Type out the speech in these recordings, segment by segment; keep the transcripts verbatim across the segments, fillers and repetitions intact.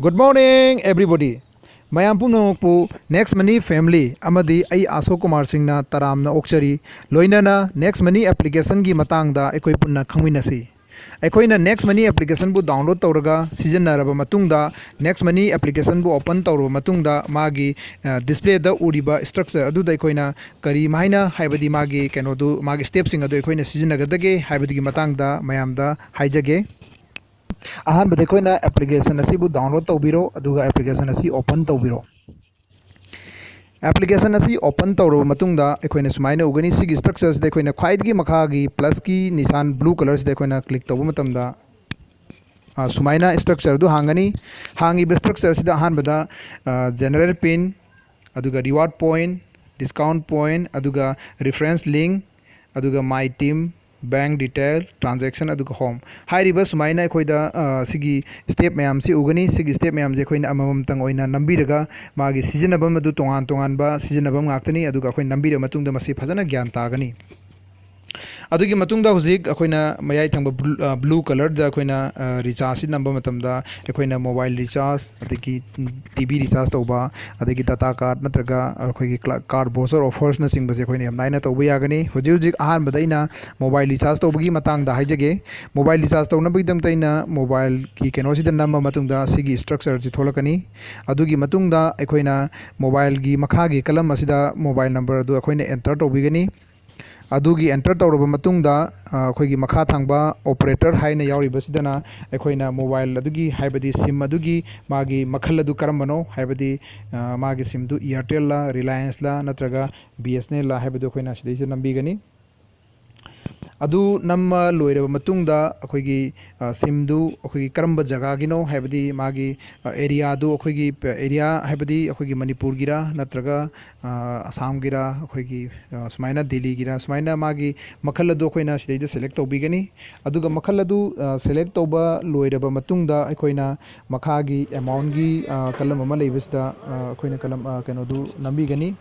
Good morning, everybody. ꯃꯌꯥꯝ ꯄꯨꯝꯅꯃꯛꯄꯨ Next Money Family ꯑꯃꯗꯤ ꯑꯩ ꯑꯁꯣꯛ ꯀꯨꯃꯥꯔ ꯁꯤꯡꯅ ꯇꯔꯥꯝꯅ ꯑꯣꯛꯆꯔꯤ꯫ ꯂꯣꯏꯅꯅ Next Money applicationꯒꯤ ꯃꯇꯥꯡꯗ ꯑꯩꯈꯣꯏ ꯄꯨꯟꯅ ꯈꯪꯃꯤꯟꯅꯁꯤ꯫ ꯑꯩꯈꯣꯏꯅ Next Money applicationꯕꯨ download ꯇꯧꯔꯒ ꯁꯤꯖꯤꯟꯅꯔꯕ ꯃꯇꯨꯡꯗ, Next Money applicationꯕꯨ open ꯇꯧꯔꯕ ꯃꯇꯨꯡꯗ, ꯃꯥꯒꯤ, ꯑ, displayꯗ ꯎꯔꯤꯕ structure ꯑꯗꯨꯗ ꯑꯩꯈꯣꯏꯅ ꯀꯔꯤ ꯍꯥꯏꯅ, ꯍꯥꯏꯕꯗꯤ ꯃꯥꯒꯤ ꯀꯩꯅꯣꯗꯨ, ꯃꯥꯒꯤ stepꯁꯤꯡ ꯑꯗꯨ ꯑꯩꯈꯣꯏꯅ ꯁꯤꯖꯤꯟꯅꯒꯗꯒꯦ ꯍꯥꯏꯕꯗꯨꯒꯤ ꯃꯇꯥꯡꯗ ꯃꯌꯥꯝꯗ ꯍꯥꯏꯖꯒꯦ꯫ ꯑꯍꯥꯟꯕꯗ ꯑꯩꯈꯣꯏꯅ application ꯑꯁꯤꯕꯨ download ꯇꯧꯕꯤꯔꯣ, ꯑꯗꯨꯒ application ꯑꯁꯤ open ꯇꯧꯕꯤꯔꯣ꯫ Application ꯑꯁꯤ open ꯇꯧꯔꯕ ꯃꯇꯨꯡꯗ ꯑꯩꯈꯣꯏꯅ ꯁꯨꯃꯥꯏꯅ ꯎꯒꯅꯤ꯫ ꯁꯤꯒꯤ structureꯁꯤꯗ ꯑꯩꯈꯣꯏꯅ ꯈ꯭ꯋꯥꯏꯗꯒꯤ ꯃꯈꯥꯒꯤ plusꯀꯤ ꯅꯤꯁꯥꯟ blue colourꯁꯤꯗ ꯑꯩꯈꯣꯏꯅ click ꯇꯧꯕ ꯃꯇꯝꯗ, ꯑ, ꯁꯨꯃꯥꯏꯅ structure ꯑꯗꯨ ꯍꯥꯡꯒꯅꯤ꯫ ꯍꯥꯡꯉꯤꯕ structureꯁꯤꯗ ꯑꯍꯥꯟꯕꯗ, ꯑ, general pin, ꯑꯗꯨꯒ reward point, discount point, ꯑꯗꯨꯒ reference link, ꯑꯗꯨꯒ my team, bank detail, transaction, ꯑꯗꯨꯒ home ꯍꯥꯏꯔꯤꯕ ꯁꯨꯃꯥꯏꯅ ꯑꯩꯈꯣꯏꯗ, ꯑ, ꯁꯤꯒꯤ step ꯃꯌꯥꯝꯁꯤ ꯎꯒꯅꯤ꯫ ꯁꯤꯒꯤ step ꯃꯌꯥꯝꯁꯦ ꯑꯩꯈꯣꯏꯅ ꯑꯃꯃꯝꯇꯪ ꯑꯣꯏꯅ ꯅꯝꯕꯤꯔꯒ, ꯃꯥꯒꯤ ꯁꯤꯖꯤꯟꯅꯐꯝ ꯑꯗꯨ ꯇꯣꯉꯥꯟ ꯇꯣꯉꯥꯟꯕ ꯁꯤꯖꯤꯟꯅꯐꯝ ꯉꯥꯛꯇꯅꯤ꯫ ꯑꯗꯨꯒ ꯑꯩꯈꯣꯏ ꯅꯝꯕꯤꯔꯕ ꯃꯇꯨꯡꯗ ꯃꯁꯤ ꯐꯖꯅ ꯒ꯭ꯌꯥꯟ ꯇꯥꯒꯅꯤ꯫ ꯑꯗꯨꯒꯤ ꯃꯇꯨꯡꯗ ꯍꯧꯖꯤꯛ ꯑꯩꯈꯣꯏꯅ ꯃꯌꯥꯏ ꯊꯪꯕ blue, ꯑ, blue colourꯗ ꯑꯩꯈꯣꯏꯅ, ꯑ, rechargeꯁꯤ ꯅꯝꯕ ꯃꯇꯝꯗ ꯑꯩꯈꯣꯏꯅ mobile recharge, ꯑꯗꯒꯤ, ꯎꯝ, TV recharge ꯇꯧꯕ, ꯑꯗꯒꯤ data card ꯅꯠꯇ꯭ꯔꯒ ꯑꯩꯈꯣꯏꯒꯤ cla-, card voucher offersꯅꯆꯤꯡꯕꯁꯦ ꯑꯩꯈꯣꯏꯅ ꯌꯥꯝ ꯂꯥꯏꯅ ꯇꯧꯕ ꯌꯥꯒꯅꯤ꯫ ꯍꯧꯖꯤꯛ ꯍꯧꯖꯤꯛ ꯑꯍꯥꯟꯕꯗ ꯑꯩꯅ mobile recharge ꯇꯧꯕꯒꯤ ꯃꯇꯥꯡꯗ ꯍꯥꯏꯖꯒꯦ꯫ Mobile recharge ꯇꯧꯅꯕꯒꯤꯗꯃꯛꯇ ꯑꯩꯅ mobileꯒꯤ ꯀꯩꯅꯣꯁꯤꯗ ꯅꯝꯕ ꯃꯇꯨꯡꯗ ꯁꯤꯒꯤ structureꯁꯤ ꯊꯣꯛꯂꯛꯀꯅꯤ꯫ ꯑꯗꯨꯒꯤ ꯃꯇꯨꯡꯗ ꯑꯩꯈꯣꯏꯅ mobileꯒꯤ ꯃꯈꯥꯒꯤ column ꯑꯁꯤꯗ mobile number ꯑꯗꯨ ꯑꯩꯈꯣꯏꯅ enter ꯇꯧꯕꯤꯒꯅꯤ꯫ ꯑꯗꯨꯒꯤ enter ꯇꯧꯔꯕ ꯃꯇꯨꯡꯗ, ꯑ, ꯑꯩꯈꯣꯏꯒꯤ ꯃꯈꯥ ꯊꯪꯕ operator ꯍꯥꯏꯅ ꯌꯥꯎꯔꯤꯕꯁꯤꯗꯅ ꯑꯩꯈꯣꯏꯅ mobile ꯑꯗꯨꯒꯤ, ꯍꯥꯏꯕꯗꯤ SIM ꯑꯗꯨꯒꯤ ꯃꯥꯒꯤ ꯃꯈꯜ ꯑꯗꯨ ꯀꯔꯝꯕꯅꯣ, ꯍꯥꯏꯕꯗꯤ, ꯑ, ꯃꯥꯒꯤ SIMꯗꯨ Airtelꯂ, Relianceꯂ ꯅꯠꯇ꯭ꯔꯒ BSNLꯂ ꯍꯥꯏꯕꯗꯨ ꯑꯩꯈꯣꯏꯅ ꯁꯤꯗꯩꯁꯤꯗ ꯅꯝꯕꯤꯒꯅꯤ꯫ ꯑꯗꯨ ꯅꯝꯃ ꯂꯣꯏꯔꯕ ꯃꯇꯨꯡꯗ ꯑꯩꯈꯣꯏꯒꯤ, ꯑ, SIMꯗꯨ ꯑꯩꯈꯣꯏꯒꯤ ꯀꯔꯝꯕ ꯖꯒꯥꯒꯤꯅꯣ, ꯍꯥꯏꯕꯗꯤ ꯃꯥꯒꯤ, ꯑ, areaꯗꯨ ꯑꯩꯈꯣꯏꯒꯤ ꯄ-, area ꯍꯥꯏꯕꯗꯤ ꯑꯩꯈꯣꯏꯒꯤ ꯃꯅꯤꯄꯨꯔꯒꯤꯔ ꯅꯠꯇ꯭ꯔꯒ, ꯑ, ꯑꯁꯥꯝꯒꯤꯔ, ꯑꯩꯈꯣꯏꯒꯤ, ꯑ, ꯁꯨꯃꯥꯏꯅ ꯗꯦꯜꯂꯤꯒꯤꯔ, ꯁꯨꯃꯥꯏꯅ ꯃꯥꯒꯤ ꯃꯈꯜ ꯑꯗꯨ ꯑꯩꯈꯣꯏꯅ ꯁꯤꯗꯩꯗ select ꯇꯧꯕꯤꯒꯅꯤ꯫ ꯑꯗꯨꯒ ꯃꯈꯜ ꯑꯗꯨ, ꯑ, select ꯇꯧꯕ ꯂꯣꯏꯔꯕ ꯃꯇꯨꯡꯗ ꯑꯩꯈꯣꯏꯅ ꯃꯈꯥꯒꯤ amountꯒꯤ, ꯑ, column ꯑꯃ ꯂꯩꯕꯁꯤꯗ, ꯑ, ꯑꯩꯈꯣꯏꯅ column, ꯑ, ꯀꯩꯅꯣꯗꯨ ꯅꯝꯕꯤꯒꯅꯤ꯫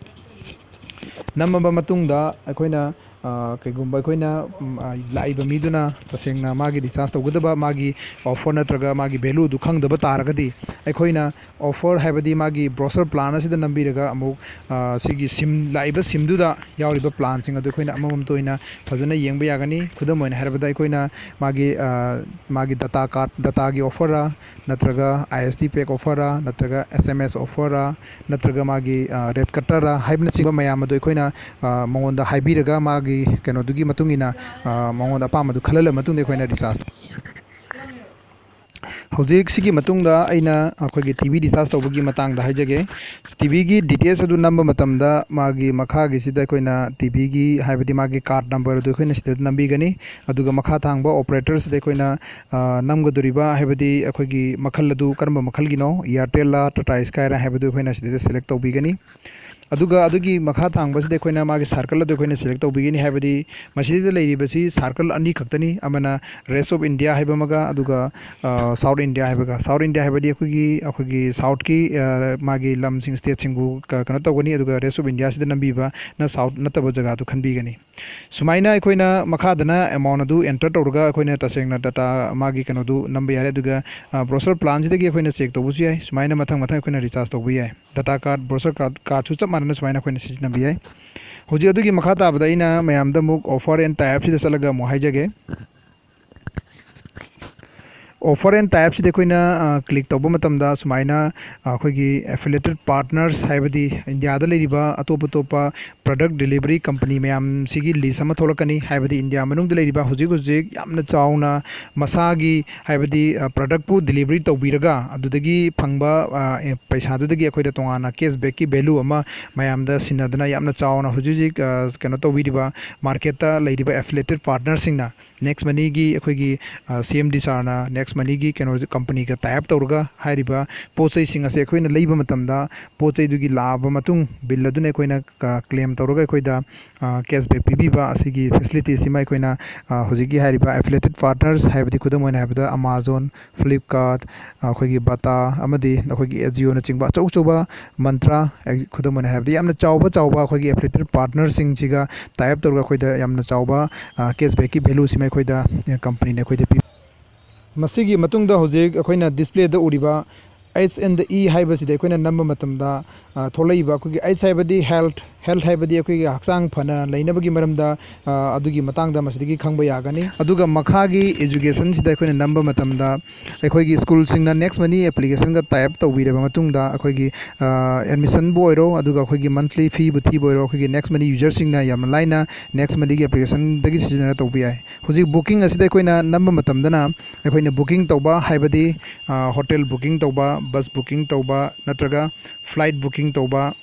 ꯅꯝꯃꯕ ꯃꯇꯨꯡꯗ ꯑꯩꯈꯣꯏꯅ, ꯑ, ꯀꯩꯒꯨꯝꯕ ꯑꯩꯈꯣꯏꯅ, ꯎꯝ, ꯑ, ꯂꯥꯛꯏꯕ ꯃꯤꯗꯨꯅ ꯇꯁꯦꯡꯅ ꯃꯥꯒꯤ recharge ꯇꯧꯒꯗꯕ ꯃꯥꯒꯤ offer ꯅꯠꯇ꯭ꯔꯒ ꯃꯥꯒꯤ valueꯗꯨ ꯈꯪꯗꯕ ꯇꯥꯔꯒꯗꯤ, ꯑꯩꯈꯣꯏꯅ offer, ꯍꯥꯏꯕꯗꯤ ꯃꯥꯒꯤ brochure plan ꯑꯁꯤꯗ ꯅꯝꯕꯤꯔꯒ ꯑꯃꯨꯛ, ꯑ, ꯁꯤꯒꯤ SIM, ꯂꯥꯛꯏꯕ SIMꯗꯨꯗ ꯌꯥꯎꯔꯤꯕ planꯁꯤꯡ ꯑꯗꯨ ꯑꯩꯈꯣꯏꯅ ꯑꯃꯃꯝꯇ ꯑꯣꯏꯅ ꯐꯖꯅ ꯌꯦꯡꯕ ꯌꯥꯒꯅꯤ꯫ ꯈꯨꯗꯝ ꯑꯣꯏꯅ ꯍꯥꯏꯔꯕꯗ, ꯑꯩꯈꯣꯏꯅ ꯃꯥꯒꯤ, ꯑ, ꯃꯥꯒꯤ data card, dataꯒꯤ offerꯔ, ꯅꯠꯇ꯭ꯔꯒ ISD pack offerꯔ, ꯅꯠꯇ꯭ꯔꯒ SMS offerꯔ, ꯅꯠꯇ꯭ꯔꯒ ꯃꯥꯒꯤ, ꯑ, rate cutterꯔ ꯍꯥꯏꯕꯅꯆꯤꯡꯕ ꯃꯌꯥꯝ ꯑꯗꯨ ꯑꯩꯈꯣꯏꯅ, ꯑ, ꯃꯉꯣꯟꯗ ꯍꯥꯏꯕꯤꯔꯒ, ꯃꯥꯒꯤ ꯀꯩꯅꯣꯗꯨꯒꯤ ꯃꯇꯨꯡ ꯏꯟꯅ, ꯑ, ꯃꯉꯣꯟꯗ ꯑꯄꯥꯝꯕꯗꯨ ꯈꯜꯍꯜꯂ ꯃꯇꯨꯡꯗ ꯑꯩꯈꯣꯏꯅ recharge ꯍꯧꯖꯤꯛ ꯁꯤꯒꯤ ꯃꯇꯨꯡꯗ ꯑꯩꯅ ꯑꯩꯈꯣꯏꯒꯤ TV recharge ꯇꯧꯕꯒꯤ ꯃꯇꯥꯡꯗ ꯍꯥꯏꯖꯒꯦ꯫ TVꯒꯤ details ꯑꯗꯨ ꯅꯝꯕ ꯃꯇꯝꯗ ꯃꯥꯒꯤ ꯃꯈꯥꯒꯤꯁꯤꯗ ꯑꯩꯈꯣꯏꯅ TVꯒꯤ, ꯍꯥꯏꯕꯗꯤ ꯃꯥꯒꯤ card number ꯑꯗꯨ ꯑꯩꯈꯣꯏꯅ ꯁꯤꯗ ꯅꯝꯕꯤꯒꯅꯤ꯫ ꯑꯗꯨꯒ ꯃꯈꯥ ꯊꯥꯡꯕ operatorꯁꯤꯗ ꯑꯩꯈꯣꯏꯅ, ꯑ, ꯅꯝꯒꯗꯧꯔꯤꯕ, ꯍꯥꯏꯕꯗꯤ ꯑꯩꯈꯣꯏꯒꯤ ꯃꯈꯜ ꯑꯗꯨ ꯀꯔꯝꯕ ꯃꯈꯜꯒꯤꯅꯣ, Airtelꯂ, Tata Skyꯔ ꯍꯥꯏꯕꯗꯨ ꯑꯩꯈꯣꯏꯅ ꯁꯤꯗꯩꯗ select ꯇꯧꯕꯤꯒꯅꯤ꯫ ꯑꯗꯨꯒ ꯑꯗꯨꯒꯤ ꯃꯈꯥ ꯊꯥꯡꯕꯁꯤꯗ ꯑꯩꯈꯣꯏꯅ ꯃꯥꯒꯤ circle ꯑꯗꯨ ꯑꯩꯈꯣꯏꯅ select ꯇꯧꯕꯤꯒꯅꯤ, ꯍꯥꯏꯕꯗꯤ ꯃꯁꯤꯗ ꯂꯩꯔꯤꯕꯁꯤ circle ꯑꯅꯤ ꯈꯛꯇꯅꯤ, ꯑꯃꯅ Rest of India ꯍꯥꯏꯕ ꯑꯃꯒ, ꯑꯗꯨꯒ, ꯑ, South India ꯍꯥꯏꯕꯒ꯫ South India ꯍꯥꯏꯕꯗꯤ ꯑꯩꯈꯣꯏꯒꯤ, ꯑꯩꯈꯣꯏꯒꯤ Southꯀꯤ, ꯑ, ꯃꯥꯒꯤ ꯂꯝꯁꯤꯡ, stateꯁꯤꯡꯕꯨ ꯀ-, ꯀꯩꯅꯣ ꯇꯧꯒꯅꯤ, ꯑꯗꯨꯒ Rest of Indiaꯁꯤꯗ ꯅꯝꯕꯤꯕꯅ South ꯅꯠꯇꯕ ꯖꯒꯥꯗꯨ ꯈꯟꯕꯤꯒꯅꯤ꯫ ꯁꯨꯃꯥꯏꯅ ꯑꯩꯈꯣꯏꯅ ꯃꯈꯥꯗꯅ amount ꯑꯗꯨ enter ꯇꯧꯔꯒ ꯑꯩꯈꯣꯏꯅ ꯇꯁꯦꯡꯅ data ꯃꯥꯒꯤ ꯀꯩꯅꯣꯗꯨ ꯅꯝꯕ ꯌꯥꯔꯦ꯫ ꯑꯗꯨꯒ, ꯑ, brochure planꯁꯤꯗꯒꯤ ꯑꯩꯈꯣꯏꯅ check ꯇꯧꯕꯁꯨ ꯌꯥꯏ꯫ ꯁꯨꯃꯥꯏꯅ ꯃꯊꯪ ꯃꯊꯪ ꯑꯩꯈꯣꯏꯅ recharge ꯇꯧꯕ ꯌꯥꯏ꯫ Data card, brochure card, cardꯁꯨ ꯆꯞ ꯃꯥꯟꯅꯅ ꯁꯨꯃꯥꯏꯅ ꯑꯩꯈꯣꯏꯅ ꯁꯤꯖꯤꯟꯅꯕ ꯌꯥꯏ꯫ ꯍꯧꯖꯤꯛ ꯑꯗꯨꯒꯤ ꯃꯈꯥ ꯇꯥꯕꯗ ꯑꯩꯅ ꯃꯌꯥꯝꯗ ꯑꯃꯨꯛ offer and tie-upꯁꯤꯗ ꯆꯠꯂꯒ ꯑꯃꯨꯛ ꯍꯥꯏꯖꯒꯦ꯫ Offer and tie-upꯁꯤꯗ ꯑꯩꯈꯣꯏꯅ, ꯑ, click ꯇꯧꯕ ꯃꯇꯝꯗ ꯁꯨꯃꯥꯏꯅ, ꯑ, ꯑꯩꯈꯣꯏꯒꯤ affiliated partners, ꯍꯥꯏꯕꯗꯤ ꯏꯟꯗꯤꯌꯥꯗ ꯂꯩꯔꯤꯕ ꯑꯇꯣꯞ ꯑꯇꯣꯞꯄ product delivery company ꯃꯌꯥꯝꯁꯤꯒꯤ list ꯑꯃ ꯊꯣꯛꯂꯛꯀꯅꯤ꯫ ꯍꯥꯏꯕꯗꯤ ꯏꯟꯗꯤꯌꯥ ꯃꯅꯨꯡꯗ ꯂꯩꯔꯤꯕ ꯍꯧꯖꯤꯛ ꯍꯧꯖꯤꯛ ꯌꯥꯝꯅ ꯆꯥꯎꯅ ꯃꯁꯥꯒꯤ, ꯍꯥꯏꯕꯗꯤ, ꯑ, productꯄꯨ delivery ꯇꯧꯕꯤꯔꯒ ꯑꯗꯨꯗꯒꯤ ꯐꯪꯕ, ꯑ, ꯑꯦ, ꯄꯩꯁꯥꯗꯨꯗꯒꯤ ꯑꯩꯈꯣꯏꯗ ꯇꯣꯉꯥꯟꯅ cash backꯀꯤ value ꯑꯃ ꯃꯌꯥꯝꯗ ꯁꯤꯟꯅꯗꯅ ꯌꯥꯝꯅ ꯆꯥꯎꯅ ꯍꯧꯖꯤꯛ ꯍꯧꯖꯤꯛ, ꯑ, ꯀꯩꯅꯣ ꯇꯧꯕꯤꯔꯤꯕ marketꯇ ꯂꯩꯔꯤꯕ affiliated partnerꯁꯤꯡꯅ Next Moneyꯒꯤ ꯑꯩꯈꯣꯏꯒꯤ, ꯑ, CMD sirꯅ Next Moneyꯒꯤ ꯀꯩꯅꯣ companyꯒ tie-up ꯇꯧꯔꯒ ꯍꯥꯏꯔꯤꯕ ꯄꯣꯠ ꯆꯩꯁꯤꯡ ꯑꯁꯦ ꯑꯩꯈꯣꯏꯅ ꯂꯩꯕ ꯃꯇꯝꯗ ꯄꯣꯠ ꯆꯩꯗꯨꯒꯤ ꯂꯥꯛꯑꯕ ꯃꯇꯨꯡ bill ꯑꯗꯨꯅ ꯑꯩꯈꯣꯏꯅ, ꯑ, claim ꯇꯧꯔꯒ ꯑꯩꯈꯣꯏꯗ, ꯑ, cash back ꯄꯤꯕꯤꯕ ꯑꯁꯤꯒꯤ facilityꯁꯤꯃ ꯑꯩꯈꯣꯏꯅ, ꯑ, ꯍꯧꯖꯤꯛꯀꯤ ꯍꯥꯏꯔꯤꯕ affiliated partners, ꯍꯥꯏꯕꯗꯤ ꯈꯨꯗꯝ ꯑꯣꯏꯅ ꯍꯥꯏꯔꯕꯗ Amazon, Flipkart, ꯑꯩꯈꯣꯏꯒꯤ Bata ꯑꯃꯗꯤ ꯑꯩꯈꯣꯏꯒꯤ Ajioꯅꯆꯤꯡꯕ ꯑꯆꯧ ꯑꯆꯧꯕ, Myntra, ꯑꯦ, ꯈꯨꯗꯝ ꯑꯣꯏꯅ ꯍꯥꯏꯔꯕꯗ ꯌꯥꯝꯅ ꯆꯥꯎꯕ ꯆꯥꯎꯕ ꯑꯩꯈꯣꯏꯒꯤ affiliated partnerꯁꯤꯡꯁꯤꯒ tie-up ꯇꯧꯔꯒ ꯑꯩꯈꯣꯏꯗ ꯌꯥꯝꯅ ꯆꯥꯎꯕ, ꯑ, cash backꯀꯤ valueꯁꯤꯃ ꯑꯩꯈꯣꯏꯗ, ꯑ, companyꯅ ꯑꯩꯈꯣꯏꯗ ꯄꯤ꯫ ꯃꯁꯤꯒꯤ ꯃꯇꯨꯡꯗ ꯍꯧꯖꯤꯛ ꯑꯩꯈꯣꯏꯅ displayꯗ ꯎꯔꯤꯕ H and E ꯍꯥꯏꯕꯁꯤꯗ ꯑꯩꯈꯣꯏꯅ ꯅꯝꯕ ꯃꯇꯝꯗ, ꯑ, ꯊꯣꯛꯂꯛꯏꯕ ꯑꯩꯈꯣꯏꯒꯤ H ꯍꯥꯏꯕꯗꯤ health, health ꯍꯥꯏꯕꯗꯤ ꯑꯩꯈꯣꯏꯒꯤ ꯍꯛꯆꯥꯡ ꯐꯅ ꯂꯩꯅꯕꯒꯤ ꯃꯔꯝꯗ, ꯑ, ꯑꯗꯨꯒꯤ ꯃꯇꯥꯡꯗ ꯃꯁꯤꯗꯒꯤ ꯈꯪꯕ ꯌꯥꯒꯅꯤ꯫ ꯑꯗꯨꯒ ꯃꯈꯥꯒꯤ educationꯁꯤꯗ ꯑꯩꯈꯣꯏꯅ ꯅꯝꯕ ꯃꯇꯝꯗ, ꯑꯩꯈꯣꯏꯒꯤ ꯁ꯭ꯀꯨꯜꯁꯤꯡꯅ Next Money applicationꯒ tie up ꯇꯧꯕꯤꯔꯕ ꯃꯇꯨꯡꯗ, ꯑꯩꯈꯣꯏꯒꯤ, ꯑ, admissionꯕꯨ ꯑꯣꯏꯔꯣ, ꯑꯗꯨꯒ ꯑꯩꯈꯣꯏꯒꯤ monthly feeꯕꯨ ꯊꯤꯕ ꯑꯣꯏꯔꯣ, ꯑꯩꯈꯣꯏꯒꯤ Next Money userꯁꯤꯡꯅ ꯌꯥꯝꯅ ꯂꯥꯏꯅ Next Moneyꯒꯤ applicationꯗꯒꯤ ꯁꯤꯖꯤꯟꯅꯔ ꯇꯧꯕ ꯌꯥꯏ꯫ ꯍꯧꯖꯤꯛ booking ꯑꯁꯤꯗ ꯑꯩꯈꯣꯏꯅ ꯅꯝꯕ ꯃꯇꯝꯗꯅ, ꯑꯩꯈꯣꯏꯅ booking ꯇꯧꯕ ꯍꯥꯏꯕꯗꯤ, ꯑ, hotel booking ꯇꯧꯕ, bus booking ꯇꯧꯕ, ꯅꯠꯇ꯭ꯔꯒ flight booking ꯇꯧꯕ,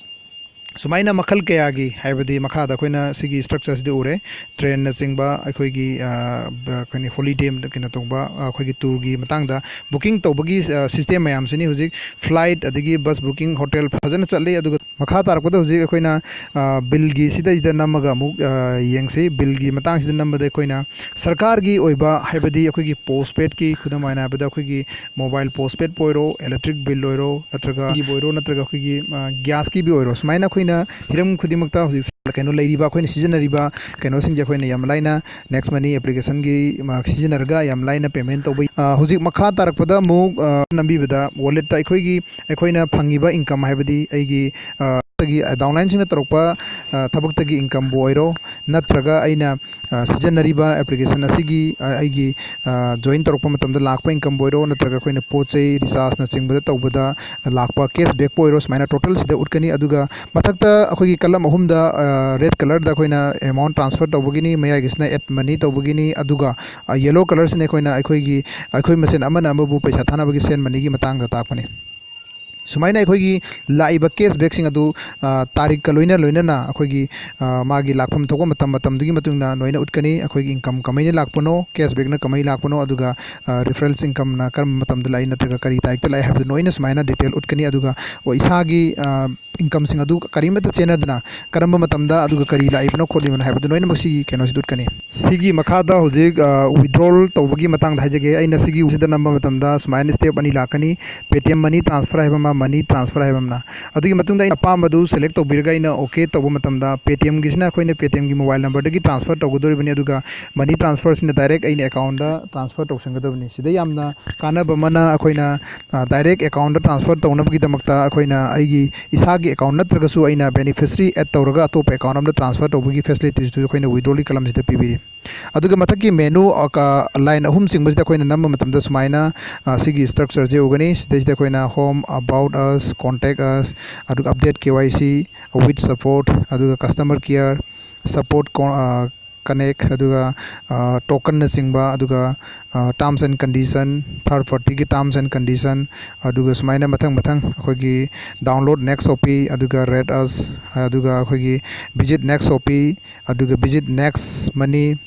ꯁꯨꯃꯥꯏꯅ ꯃꯈꯜ ꯀꯌꯥꯒꯤ, ꯍꯥꯏꯕꯗꯤ ꯃꯈꯥꯗ ꯑꯩꯈꯣꯏꯅ ꯁꯤꯒꯤ structureꯁꯤꯗ ꯎꯔꯦ, trainꯅꯆꯤꯡꯕ, ꯑꯩꯈꯣꯏꯒꯤ, ꯑ, ꯕ-, ꯑꯩꯈꯣꯏꯅ holiday ꯀꯩꯅꯣ ꯇꯧꯕ, ꯑ, ꯑꯩꯈꯣꯏꯒꯤ tourꯒꯤ ꯃꯇꯥꯡꯗ booking ꯇꯧꯕꯒꯤ, ꯑ, system ꯃꯌꯥꯝꯁꯤꯅꯤ꯫ ꯍꯧꯖꯤꯛ flight, ꯑꯗꯒꯤ bus booking, hotel ꯐꯖꯅ ꯆꯠꯂꯤ꯫ ꯑꯗꯨꯒ ꯃꯈꯥ ꯇꯥꯔꯛꯄꯗ ꯍꯧꯖꯤꯛ ꯑꯩꯈꯣꯏꯅ, ꯑ, billꯒꯤ ꯁꯤꯗꯩꯁꯤꯗ ꯅꯝꯃꯒ ꯑꯃꯨꯛ, ꯑ, ꯌꯦꯡꯁꯤ꯫ Billꯒꯤ ꯃꯇꯥꯡꯁꯤꯗ ꯅꯝꯕꯗ ꯑꯩꯈꯣꯏꯅ ꯁꯔꯀꯥꯔꯒꯤ ꯑꯣꯏꯕ, ꯍꯥꯏꯕꯗꯤ ꯑꯩꯈꯣꯏꯒꯤ postpaidꯀꯤ, ꯈꯨꯗꯝ ꯑꯣꯏꯅ ꯍꯥꯏꯔꯕꯗ ꯑꯩꯈꯣꯏꯒꯤ mobile postpaidꯄꯨ ꯑꯣꯏꯔꯣ, electric bill ꯑꯣꯏꯔꯣ, ꯅꯠꯇ꯭ꯔꯒ ꯒꯤꯕꯨ ꯑꯣꯏꯔꯣ, ꯅꯠꯇ꯭ꯔꯒ ꯑꯩꯈꯣꯏꯒꯤ, ꯑ, gasꯀꯤꯕꯨ ꯑꯣꯏꯔꯣ, ꯁꯨꯃꯥꯏꯅ ꯑꯩꯈꯣꯏꯅ ꯍꯤꯔꯝ ꯈꯨꯗꯤꯡꯃꯛꯇ ꯍꯧꯖꯤꯛ ꯀꯩꯅꯣ ꯂꯩꯔꯤꯕ, ꯑꯩꯈꯣꯏꯅ ꯁꯤꯖꯤꯟꯅꯔꯤꯕ ꯀꯩꯅꯣꯁꯤꯡꯁꯦ ꯑꯩꯈꯣꯏꯅ ꯌꯥꯝ ꯂꯥꯏꯅ Next Money applicationꯒꯤ, ꯑ, ꯁꯤꯖꯤꯟꯅꯔꯒ ꯌꯥꯝ ꯂꯥꯏꯅ payment ꯇꯧꯕ ꯌꯥꯏ꯫ ꯑ, ꯍꯧꯖꯤꯛ ꯃꯈꯥ ꯇꯥꯔꯛꯄꯗ ꯑꯃꯨꯛ, ꯑ, ꯅꯝꯕꯤꯕꯗ walletꯇ ꯑꯩꯈꯣꯏꯒꯤ, ꯑꯩꯈꯣꯏꯅ ꯐꯪꯉꯤꯕ income, ꯍꯥꯏꯕꯗꯤ ꯑꯩꯒꯤ, ꯑ, ꯑꯩꯒꯤ, ꯑ, downlineꯁꯤꯡꯅ ꯇꯧꯔꯛꯄ, ꯑ, ꯊꯕꯛꯇꯒꯤ incomeꯕꯨ ꯑꯣꯏꯔꯣ, ꯅꯠꯇ꯭ꯔꯒ ꯑꯩꯅ, ꯑ, ꯁꯤꯖꯤꯟꯅꯔꯤꯕ application ꯑꯁꯤꯒꯤ, ꯑ, ꯑꯩꯒꯤ, ꯑ, join ꯇꯧꯔꯛꯄ ꯃꯇꯝꯗ ꯂꯥꯛꯄ incomeꯕꯨ ꯑꯣꯏꯔꯣ, ꯅꯠꯇ꯭ꯔꯒ ꯑꯩꯈꯣꯏꯅ ꯄꯣꯠ ꯆꯩ rechargeꯅꯆꯤꯡꯕꯗ ꯇꯧꯕꯗ ꯂꯥꯛꯄ cashbackꯄꯨ ꯑꯣꯏꯔꯣ, ꯁꯨꯃꯥꯏꯅ totalꯁꯤꯗ ꯎꯠꯀꯅꯤ꯫ ꯑꯗꯨꯒ ꯃꯊꯛꯇ ꯑꯩꯈꯣꯏꯒꯤ column ꯑꯍꯨꯝꯗ, ꯑ, red colourꯗ ꯑꯩꯈꯣꯏꯅ amount transfer ꯇꯧꯕꯒꯤꯅꯤ, ꯃꯌꯥꯏꯒꯤꯁꯤꯅ add money ꯇꯧꯕꯒꯤꯅꯤ, ꯑꯗꯨꯒ, ꯑ, yellow colourꯁꯤꯅ ꯑꯩꯈꯣꯏꯅ ꯑꯩꯈꯣꯏꯒꯤ, ꯑꯩꯈꯣꯏ ꯃꯁꯦꯟ ꯑꯃꯅ ꯑꯃꯕꯨ ꯄꯩꯁꯥ ꯊꯥꯅꯕꯒꯤ send moneyꯒꯤ ꯃꯇꯥꯡꯗ ꯇꯥꯛꯄꯅꯤ꯫ ꯁꯨꯃꯥꯏꯅ ꯑꯩꯈꯣꯏꯒꯤ ꯂꯥꯛꯏꯕ cashbackꯁꯤꯡ ꯑꯗꯨ, ꯑ, ꯇꯥꯔꯤꯛꯀ ꯂꯣꯏꯅ ꯂꯣꯏꯅꯅ ꯑꯩꯈꯣꯏꯒꯤ, ꯑ, ꯃꯥꯒꯤ ꯂꯥꯛꯐꯝ ꯊꯣꯛꯄ ꯃꯇꯝ ꯃꯇꯝꯗꯨꯒꯤ ꯃꯇꯨꯡ ꯏꯟꯅ ꯂꯣꯏꯅ ꯎꯠꯀꯅꯤ꯫ ꯑꯩꯈꯣꯏꯒꯤ income ꯀꯃꯥꯏꯅ ꯂꯥꯛꯄꯅꯣ, cashbackꯅ ꯀꯃꯥꯏꯅ ꯂꯥꯛꯄꯅꯣ, ꯑꯗꯨꯒ, ꯑ, referrals incomeꯅ ꯀꯔꯝꯕ ꯃꯇꯝꯗ ꯂꯥꯛꯏ ꯅꯠꯇ꯭ꯔꯒ ꯀꯔꯤ ꯇꯥꯔꯤꯛꯇ ꯂꯥꯛꯏ ꯍꯥꯏꯕꯗꯨ ꯂꯣꯏꯅ ꯁꯨꯃꯥꯏꯅ detail ꯎꯠꯀꯅꯤ꯫ ꯑꯗꯨꯒ, ꯑꯣ, ꯏꯁꯥꯒꯤ, ꯑ, incomeꯁꯤꯡ ꯑꯗꯨ ꯀꯔꯤꯃꯠꯇ ꯆꯦꯟꯅꯗꯅ ꯀꯔꯝꯕ ꯃꯇꯝꯗ ꯑꯗꯨꯒ ꯀꯔꯤ ꯂꯥꯛꯏꯕꯅꯣ ꯈꯣꯠꯂꯤꯕꯅꯣ ꯍꯥꯏꯕꯗꯨ ꯂꯣꯏꯅꯃꯛ ꯁꯤꯒꯤ ꯀꯩꯅꯣꯁꯤꯗ ꯎꯠꯀꯅꯤ꯫ ꯁꯤꯒꯤ ꯃꯈꯥꯗ ꯍꯧꯖꯤꯛ, ꯑ, withdrawal ꯇꯧꯕꯒꯤ ꯃꯇꯥꯡꯗ ꯍꯥꯏꯖꯒꯦ꯫ ꯑꯩꯅ ꯁꯤꯒꯤ ꯁꯤꯗ ꯅꯝꯕ ꯃꯇꯝꯗ ꯁꯨꯃꯥꯏꯅ step ꯑꯅꯤ ꯂꯥꯛꯀꯅꯤ꯫ Paytm Money transfer ꯍꯥꯏꯕ ꯑꯃ, ꯃꯅꯤ ꯇ꯭ꯔꯥꯟꯁꯐꯔ ꯍꯥꯏꯕ ꯑꯃꯅ꯫ ꯑꯗꯨꯒꯤ ꯃꯇꯨꯡꯗ ꯑꯩꯅ ꯑꯄꯥꯝꯕꯗꯨ ꯁꯦꯂꯦꯛ ꯇꯧꯕꯤꯔꯒ ꯑꯩꯅ ꯑꯣꯀꯦ ꯇꯧꯕ ꯃꯇꯝꯗ, ꯄꯦ ꯇꯤ ꯑꯦꯝꯒꯤꯁꯤꯅ ꯑꯩꯈꯣꯏꯅ ꯄꯦ ꯇꯤ ꯑꯦꯝꯒꯤ ꯃꯣꯕꯥꯏꯜ ꯅꯝꯕꯔꯗꯒꯤ ꯇ꯭ꯔꯥꯟꯁꯐꯔ ꯇꯧꯒꯗꯧꯔꯤꯕꯅꯤ, ꯑꯗꯨꯒ ꯃꯅꯤ ꯇ꯭ꯔꯥꯟꯁꯐꯔꯁꯤꯅ ꯗꯥꯏꯔꯦꯛ ꯑꯩꯅ ꯑꯦꯀꯥꯎꯟꯗ ꯇ꯭ꯔꯥꯟꯁꯐꯔ ꯇꯧꯁꯟꯒꯗꯕꯅꯤ꯫ ꯁꯤꯗ ꯌꯥꯝꯅ ꯀꯥꯟꯅꯕ ꯑꯃꯅ, ꯑꯩꯈꯣꯏꯅ ꯗꯥꯏꯔꯦꯛ ꯑꯦꯀꯥꯎꯟꯗ ꯇ꯭ꯔꯥꯟꯁꯐꯔ ꯇꯧꯅꯕꯒꯤꯗꯃꯛꯇ ꯑꯩꯈꯣꯏꯅ ꯑꯩꯒꯤ ꯏꯁꯥꯒꯤ ꯑꯦꯀꯥꯎꯟ ꯅꯠꯇ꯭ꯔꯒꯁꯨ ꯑꯩꯅ ꯕꯦꯅꯤꯐꯤꯁꯔꯤ ꯑꯦꯗ ꯇꯧꯔꯒ ꯑꯇꯣꯞꯄ ꯑꯦꯀꯥꯎꯟ ꯑꯃꯗ ꯇ꯭ꯔꯥꯟꯁꯐꯔ ꯇꯧꯕꯒꯤ ꯐꯦꯁꯤꯂꯤꯇꯤꯁꯇꯨ ꯑꯩꯈꯣꯏꯅ ꯋꯤꯗ꯭ꯔꯣꯒꯤ ꯀꯂꯝꯁꯤꯗ ꯄꯤꯕꯤꯔꯤ꯫ ꯑꯗꯨꯒ ꯃꯊꯛꯀꯤ ꯃꯦꯅꯨ, ꯑ, ꯀ-, ꯂꯥꯏꯟ ꯑꯍꯨꯝ ꯆꯤꯡꯕꯁꯤꯗ ꯑꯩꯈꯣꯏꯅ ꯅꯝꯕ ꯃꯇꯝꯗ ꯁꯨꯃꯥꯏꯅ, ꯑ, ꯁꯤꯒꯤ ꯁ꯭ꯇ꯭ꯔꯛꯆꯔꯁꯦ ꯎꯒꯅꯤ꯫ ꯁꯤꯗꯩꯁꯤꯗ ꯑꯩꯈꯣꯏꯅ Home, About Us, Contact Us, ꯑꯗꯨꯒ Update K Y C, With Support, ꯑꯗꯨꯒ Customer Care, Support Co-, ꯑ, Connect, ꯑꯗꯨꯒ, ꯑ, ꯇꯣꯀꯟꯅꯆꯤꯡꯕ, ꯑꯗꯨꯒ, ꯑ, Terms and Condition, third partyꯒꯤ terms and condition, ꯑꯗꯨꯒ ꯁꯨꯃꯥꯏꯅ ꯃꯊꯪ ꯃꯊꯪ ꯑꯩꯈꯣꯏꯒꯤ Download Next Shopee, ꯑꯗꯨꯒ Rate Us, ꯑꯗꯨꯒ ꯑꯩꯈꯣꯏꯒꯤ Visit Next Shopee, ꯑꯗꯨꯒ Visit Next Money,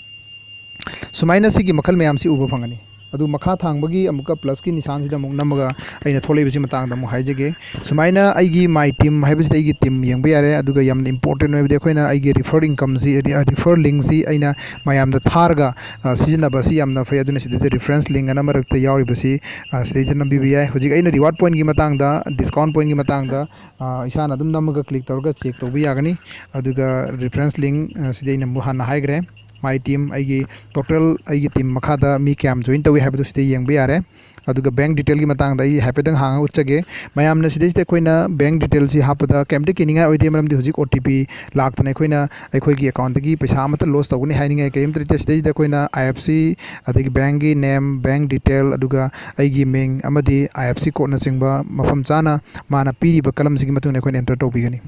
ꯁꯨꯃꯥꯏꯅ ꯁꯤꯒꯤ ꯃꯈꯜ ꯃꯌꯥꯝꯁꯤ ꯎꯕ ꯐꯪꯒꯅꯤ꯫ ꯑꯗꯨ ꯃꯈꯥ ꯊꯥꯡꯕꯒꯤ ꯑꯃꯨꯛꯀ ꯄ꯭ꯂꯁꯀꯤ ꯅꯤꯁꯥꯟꯁꯤꯗ ꯑꯃꯨꯛ ꯅꯝꯃꯒ ꯑꯩꯅ ꯊꯣꯛꯂꯛꯏꯕꯁꯤ ꯃꯇꯥꯡꯗ ꯑꯃꯨꯛ ꯍꯥꯏꯖꯒꯦ꯫ ꯁꯨꯃꯥꯏꯅ ꯑꯩꯒꯤ My Team ꯍꯥꯏꯕꯁꯤꯗ ꯑꯩꯒꯤ ꯇꯤꯝ ꯌꯦꯡꯕ ꯌꯥꯔꯦ꯫ ꯑꯗꯨꯒ ꯌꯥꯝꯅ ꯏꯝꯄꯣꯔꯇꯦꯟ ꯑꯣꯏꯕꯗꯤ ꯑꯩꯈꯣꯏꯅ ꯑꯩꯒꯤ ꯔꯤꯐꯔ ꯏꯟꯀꯝꯁꯤ, ꯔꯤ-, ꯔꯤꯐꯔ ꯂꯤꯡꯁꯤ ꯑꯩꯅ ꯃꯌꯥꯝꯗ ꯊꯥꯔꯒ, ꯑ, ꯁꯤꯖꯤꯟꯅꯕ ꯑꯁꯤ ꯌꯥꯝꯅ ꯐꯩ꯫ ꯑꯗꯨꯅ ꯁꯤꯗꯩꯗ ꯔꯤꯐꯔꯦꯟꯁ ꯂꯤꯡ ꯑꯅ ꯃꯔꯛꯇ ꯌꯥꯎꯔꯤꯕꯁꯤ, ꯑ, ꯁꯤꯗꯩꯗ ꯅꯝꯕꯤꯕ ꯌꯥꯏ꯫ ꯍꯧꯖꯤꯛ ꯑꯩꯅ ꯔꯤꯋꯥꯔꯗ ꯄꯣꯏꯟꯒꯤ ꯃꯇꯥꯡꯗ, ꯗꯤꯁꯀꯥꯎꯟ ꯄꯣꯏꯟꯒꯤ ꯃꯇꯥꯡꯗ, ꯑ, ꯏꯁꯥꯅ ꯑꯗꯨꯝ ꯅꯝꯃꯒ ꯀ꯭ꯂꯤꯛ ꯇꯧꯔꯒ ꯆꯦꯛ ꯇꯧꯕ ꯌꯥꯒꯅꯤ꯫ ꯑꯗꯨꯒ ꯔꯤꯐꯔꯦꯟꯁ ꯂꯤꯡ, ꯑ, ꯁꯤꯗꯤ ꯑꯩꯅ ꯑꯃꯨꯛ ꯍꯥꯟꯅ ꯍꯥꯏꯈ꯭ꯔꯦ꯫ My Team, ꯑꯩꯒꯤ ꯇꯣꯇꯦꯜ ꯑꯩꯒꯤ ꯇꯤꯝ ꯃꯈꯥꯗ ꯃꯤ ꯀꯌꯥꯝ ꯖꯣꯏꯟ ꯇꯧꯏ ꯍꯥꯏꯕꯗꯨ ꯁꯤꯗ ꯌꯦꯡꯕ ꯌꯥꯔꯦ꯫ ꯑꯗꯨꯒ ꯕꯦꯡꯛ ꯗꯤꯇꯦꯜꯒꯤ ꯃꯇꯥꯡꯗ ꯑꯩ ꯍꯥꯏꯐꯦꯠꯇꯪ ꯍꯥꯡꯉ ꯎꯠꯆꯒꯦ꯫ ꯃꯌꯥꯝꯅ ꯁꯤꯗꯩꯁꯤꯗ ꯑꯩꯈꯣꯏꯅ ꯕꯦꯡꯛ ꯗꯤꯇꯦꯜꯁꯤ ꯍꯥꯞꯄꯗ ꯀꯩꯝꯇ ꯀꯤꯅꯤꯡꯉꯥꯏ ꯑꯣꯏꯗꯦ, ꯃꯔꯝꯗꯤ ꯍꯧꯖꯤꯛ ꯑꯣ ꯇꯤ ꯄꯤ ꯂꯥꯛꯇꯅ ꯑꯩꯈꯣꯏꯅ ꯑꯩꯈꯣꯏꯒꯤ ꯑꯦꯀꯥꯎꯟꯠꯇꯒꯤ ꯄꯩꯁꯥ ꯑꯃꯠꯇ ꯂꯣꯁ ꯇꯧꯒꯅꯤ ꯍꯥꯏꯅꯤꯡꯉꯥꯏ ꯀꯔꯤꯝꯇ ꯂꯩꯇꯦ꯫ ꯁꯤꯗꯩꯁꯤꯗ ꯑꯩꯈꯣꯏꯅ ꯑꯥꯏ ꯑꯦꯐ ꯁꯤ, ꯑꯗꯒꯤ ꯕꯦꯡꯛꯀꯤ ꯅꯦꯝ, ꯕꯦꯡꯛ ꯗꯤꯇꯦꯜ, ꯑꯗꯨꯒ ꯑꯩꯒꯤ ꯃꯤꯡ ꯑꯃꯗꯤ ꯑꯥꯏ ꯑꯦꯐ ꯁꯤ ꯀꯣꯗꯅꯆꯤꯡꯕ ꯃꯐꯝ ꯆꯥꯅ ꯃꯥꯅ ꯄꯤꯔꯤꯕ ꯀꯂꯝꯁꯤꯒꯤ ꯃꯇꯨꯡ ꯏꯟꯅ ꯑꯩꯈꯣꯏꯅ ꯑꯦꯟꯇꯔ ꯇꯧꯕꯤꯒꯅꯤ꯫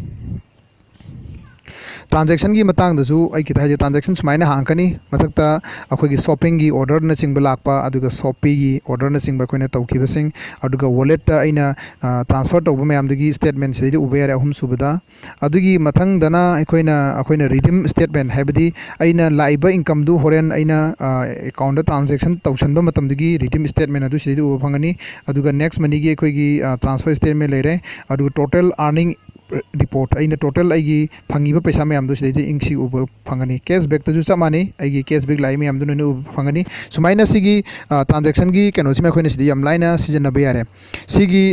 ꯇ꯭ꯔꯥꯟꯖꯦꯛꯁꯟꯒꯤ ꯃꯇꯥꯡꯗꯁꯨ ꯑꯩ ꯈꯤꯇ ꯍꯥꯏꯖꯩ꯫ ꯇ꯭ꯔꯥꯟꯖꯦꯛꯁꯟ ꯁꯨꯃꯥꯏꯅ ꯍꯥꯡꯉꯛꯀꯅꯤ꯫ ꯃꯊꯛꯇ ꯑꯩꯈꯣꯏꯒꯤ ꯁꯣꯞꯄꯤꯡꯒꯤ ꯑꯣꯔꯗꯔꯅꯆꯤꯡꯕ ꯂꯥꯛꯄ, ꯑꯗꯨꯒ ꯁꯣꯞꯄꯤꯒꯤ ꯑꯣꯔꯗꯔꯅꯆꯤꯡꯕ ꯑꯩꯈꯣꯏꯅ ꯇꯧꯈꯤꯕꯁꯤꯡ, ꯑꯗꯨꯒ ꯋꯥꯂꯦꯠꯇ ꯑꯩꯅ, ꯑ, ꯇ꯭ꯔꯥꯟꯁꯐꯔ ꯇꯧꯕ ꯃꯌꯥꯝꯗꯨꯒꯤ ꯁ꯭ꯇꯦꯠꯃꯦꯟ ꯁꯤꯗꯩꯗ ꯎꯕ ꯌꯥꯔꯦ, ꯑꯍꯨꯝꯁꯨꯕꯗ꯫ ꯑꯗꯨꯒꯤ ꯃꯊꯪꯗꯅ ꯑꯩꯈꯣꯏꯅ, ꯑꯩꯈꯣꯏꯅ ꯔꯤꯗꯤꯝ ꯁ꯭ꯇꯦꯠꯃꯦꯟ, ꯍꯥꯏꯕꯗꯤ ꯑꯩꯅ ꯂꯥꯛꯏꯕ ꯏꯟꯀꯝꯗꯨ ꯍꯣꯔꯦꯟ ꯑꯩꯅ, ꯑ, ꯑꯦꯀꯥꯎꯟꯗ ꯇ꯭ꯔꯥꯟꯖꯦꯛꯁꯟ ꯇꯧꯁꯟꯕ ꯃꯇꯝꯗꯨꯒꯤ ꯔꯤꯗꯤꯝ ꯁ꯭ꯇꯦꯠꯃꯦꯟ ꯑꯗꯨ ꯁꯤꯗꯩꯗ ꯎꯕ ꯐꯪꯒꯅꯤ꯫ ꯑꯗꯨꯒ ꯅꯦꯛꯁ ꯃꯅꯤꯒꯤ ꯑꯩꯈꯣꯏꯒꯤ, ꯑ, ꯇ꯭ꯔꯥꯟꯁꯐꯔ ꯁ꯭ꯇꯦꯠꯃꯦꯟ ꯂꯩꯔꯦ꯫ ꯑꯗꯨꯒ ꯇꯣꯇꯦꯜ ꯑꯥꯔꯅꯤꯡ ꯔꯤꯄꯣꯔꯠ, ꯑꯩꯅ ꯇꯣꯇꯦꯜ ꯑꯩꯒꯤ ꯐꯪꯉꯤꯕ ꯄꯩꯁꯥ ꯃꯌꯥꯝꯗꯣ ꯁꯤꯗꯩꯗ ꯏꯪꯁꯤ ꯎꯕ ꯐꯪꯒꯅꯤ꯫ ꯀꯦꯁꯕꯦꯛꯇꯁꯨ ꯆꯞ ꯃꯥꯟꯅꯩ, ꯑꯩꯒꯤ ꯀꯦꯁꯕꯦꯛ ꯂꯥꯛꯏ ꯃꯌꯥꯝꯗꯨ ꯅꯣꯏꯅ ꯎꯕ ꯐꯪꯒꯅꯤ꯫ ꯁꯨꯃꯥꯏꯅ ꯁꯤꯒꯤ ꯇ꯭ꯔꯥꯟꯖꯦꯛꯁꯟꯒꯤ ꯀꯩꯅꯣꯁꯤ ꯑꯩꯈꯣꯏꯅ ꯁꯤꯗ ꯌꯥꯝ ꯂꯥꯏꯅ ꯁꯤꯖꯤꯟꯅꯕ ꯌꯥꯔꯦ꯫ ꯁꯤꯒꯤ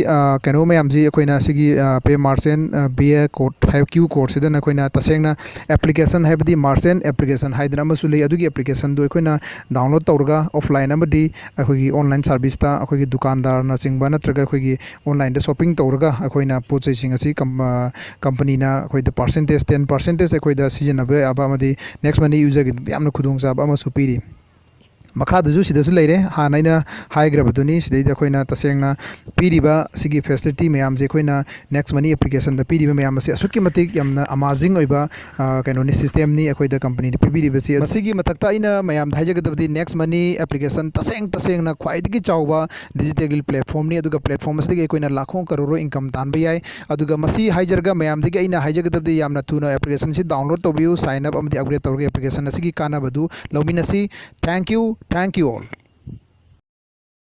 ꯀꯩꯅꯣ ꯃꯌꯥꯝꯁꯤ ꯑꯩꯈꯣꯏꯅ ꯁꯤꯒꯤ ꯄꯦ ꯃꯥꯔꯆꯦꯟ ꯕꯤ ꯑꯦ ꯀꯣꯗ ꯍꯥꯏꯕ ꯀ꯭ꯌꯨ ꯀꯣꯗꯁꯤꯗꯅ ꯑꯩꯈꯣꯏꯅ ꯇꯁꯦꯡꯅ ꯑꯦꯄ꯭ꯂꯤꯀꯦꯁꯟ ꯍꯥꯏꯕꯗꯤ ꯃꯥꯔꯆꯦꯟ ꯑꯦꯄ꯭ꯂꯤꯀꯦꯁꯟ ꯍꯥꯏꯗꯅ ꯑꯃꯁꯨ ꯂꯩ꯫ ꯑꯗꯨꯒꯤ ꯑꯦꯄ꯭ꯂꯤꯀꯦꯁꯟꯗꯨ ꯑꯩꯈꯣꯏꯅ ꯗꯥꯎꯟꯂꯣꯗ ꯇꯧꯔꯒ ꯑꯣꯐꯂꯥꯏꯟ ꯑꯃꯗꯤ ꯑꯩꯈꯣꯏꯒꯤ ꯑꯣꯟꯂꯥꯏꯟ ꯁꯥꯔꯚꯤꯁꯇ ꯑꯩꯈꯣꯏꯒꯤ ꯗꯨꯀꯥꯟꯗꯥꯔꯅꯆꯤꯡꯕ ꯅꯠꯇ꯭ꯔꯒ ꯑꯩꯈꯣꯏꯒꯤ ꯑꯣꯟꯂꯥꯏꯟꯗ ꯁꯣꯞꯄꯤꯡ ꯇꯧꯔꯒ ꯑꯩꯈꯣꯏꯅ ꯄꯣꯠ ꯆꯩꯁꯤꯡ ꯑꯁꯤ ꯀꯝ-, ꯑ, ꯀꯝꯄꯅꯤꯅ ꯑꯩꯈꯣꯏꯗ ꯄꯥꯔꯁꯦꯟꯇꯦꯖ, ꯇꯦꯟ ꯄꯥꯔꯁꯦꯟꯇꯦꯖ ꯑꯩꯈꯣꯏꯗ ꯁꯤꯖꯤꯟꯅꯕ ꯌꯥꯕ ꯑꯃꯗꯤ ꯅꯦꯛꯁ ꯃꯅꯤ ꯌꯨꯖꯔꯒꯤꯗꯃꯛꯇ ꯌꯥꯝꯅ ꯈꯨꯗꯣꯡꯆꯥꯕ ꯑꯃꯁꯨ ꯄꯤꯔꯤ꯫ ꯃꯈꯥꯗꯁꯨ ꯁꯤꯗꯁꯨ ꯂꯩꯔꯦ, ꯍꯥꯟꯅ ꯑꯩꯅ ꯍꯥꯏꯈ꯭ꯔꯕꯗꯨꯅꯤ꯫ ꯁꯤꯗꯩꯗ ꯑꯩꯈꯣꯏꯅ ꯇꯁꯦꯡꯅ ꯄꯤꯔꯤꯕ ꯁꯤꯒꯤ ꯐꯦꯁꯤꯂꯤꯇꯤ ꯃꯌꯥꯝꯁꯦ, ꯑꯩꯈꯣꯏꯅ ꯅꯦꯛꯁ ꯃꯅꯤ ꯑꯦꯄ꯭ꯂꯤꯀꯦꯁꯟꯗ ꯄꯤꯔꯤꯕ ꯃꯌꯥꯝ ꯑꯁꯤ ꯑꯁꯨꯛꯀꯤ ꯃꯇꯤꯛ ꯌꯥꯝꯅ ꯑꯃꯥꯖꯤꯡ ꯑꯣꯏꯕ, ꯑ, ꯀꯩꯅꯣꯅꯤ, ꯁꯤꯁꯇꯦꯝꯅꯤ ꯑꯩꯈꯣꯏꯗ ꯀꯝꯄꯅꯤꯅ ꯄꯤꯕꯤꯔꯤꯕꯁꯤ꯫ ꯃꯁꯤꯒꯤ ꯃꯊꯛꯇ ꯑꯩꯅ ꯃꯌꯥꯝꯗ ꯍꯥꯏꯖꯒꯗꯕꯗꯤ, ꯅꯦꯛꯁ ꯃꯅꯤ ꯑꯦꯄ꯭ꯂꯤꯀꯦꯁꯟ ꯇꯁꯦꯡ ꯇꯁꯦꯡꯅ ꯈ꯭ꯋꯥꯏꯗꯒꯤ ꯆꯥꯎꯕ ꯗꯤꯖꯤꯇꯦꯜꯒꯤ ꯄ꯭ꯂꯦꯠꯐꯣꯝꯅꯤ, ꯑꯗꯨꯒ ꯄ꯭ꯂꯦꯠꯐꯣꯝ ꯑꯁꯤꯗꯒꯤ ꯑꯩꯈꯣꯏꯅ ꯂꯥꯈꯣ ꯀꯔꯣꯔꯣ ꯏꯟꯀꯝ ꯇꯥꯟꯕ ꯌꯥꯏ꯫ ꯑꯗꯨꯒ ꯃꯁꯤ ꯍꯥꯏꯖꯔꯒ ꯃꯌꯥꯝꯗꯒꯤ ꯑꯩꯅ ꯍꯥꯏꯖꯒꯗꯕꯗꯤ, ꯌꯥꯝꯅ ꯊꯨꯅ ꯑꯦꯄ꯭ꯂꯤꯀꯦꯁꯟꯁꯤ ꯗꯥꯎꯟꯂꯣꯗ ꯇꯧꯕꯤꯌꯨ, ꯁꯥꯏꯟ ꯑꯞ ꯑꯃꯗꯤ ꯑꯞꯒ꯭ꯔꯦꯗ ꯇꯧꯔꯒ ꯑꯦꯄ꯭ꯂꯤꯀꯦꯁꯟ ꯑꯁꯤꯒꯤ ꯀꯥꯟꯅꯕꯗꯨ ꯂꯧꯃꯤꯟꯅꯁꯤ꯫ Thank you, thank you all.